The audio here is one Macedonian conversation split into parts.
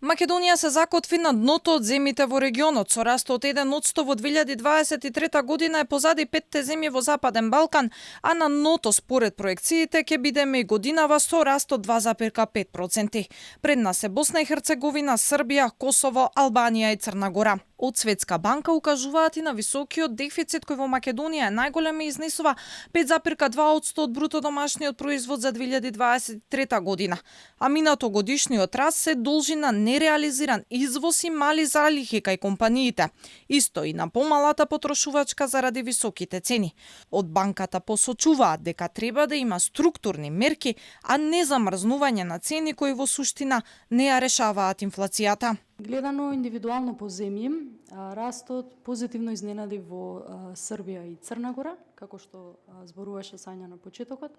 Македонија се закотви на дното од земјите во регионот, со раст од 1% во 2023 година е позади 5 земји во Западен Балкан, а на дното според проекциите ќе бидеме и годинава со раст од 2,5%. Пред нас е Босна и Херцеговина, Србија, Косово, Албанија и Црна Гора. Од Светска банка укажуваат и на високиот дефицит кој во Македонија е најголем и изнесува 5,2% од бруто домашниот производ за 2023 година. А минато годишниот раст се должи на нереализиран извоз и мали залихи кај компаниите. Исто и на помалата потрошувачка заради високите цени. Од банката посочуваат дека треба да има структурни мерки, а не замрзнување на цени кои во суштина не ја решаваат инфлацијата. Гледано индивидуално по земји, растот позитивно изненади во Србија и Црна Гора, како што зборуваше Сања на почетокот,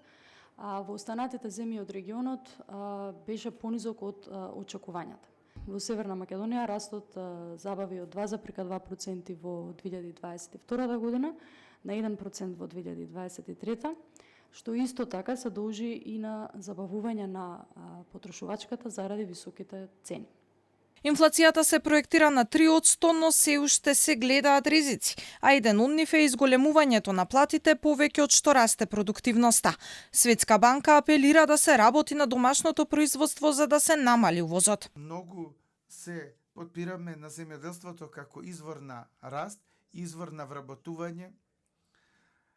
а во останатите земји од регионот беше понизок од очекувањата. Во Северна Македонија растот забави од 2,2% во 2022 година на 1% во 2023, што исто така се должи и на забавување на потрошувачката заради високите цени. Инфлацијата се проектира на 3%, но се уште се гледаат ризици, а еден од нив е изголемувањето на платите повеќе од што расте продуктивноста. Светска банка апелира да се работи на домашното производство за да се намали увозот. Многу се потпираме на земјоделството како извор на раст, извор на вработување.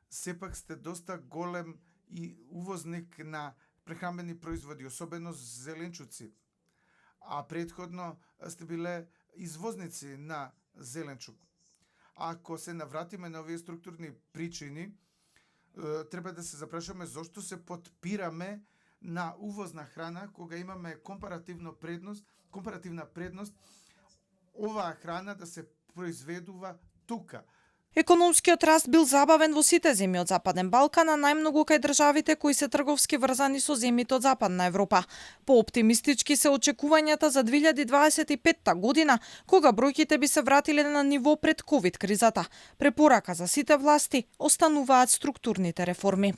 Сепак сте доста голем и увозник на прехранбени производи, особено зеленчуци. А предходно сте биле извозници на зеленчук. Ако се навратиме на овие структурни причини, треба да се запрашаме зошто се потпираме на увозна храна кога имаме компаративна предност оваа храна да се произведува тука. Економскиот раст бил забавен во сите земји од Западен Балкан, а најмногу кај државите кои се трговски врзани со земјите од Западна Европа. Пооптимистички се очекувањата за 2025 година, кога бројките би се вратиле на ниво пред ковид кризата. Препорака за сите власти остануваат структурните реформи.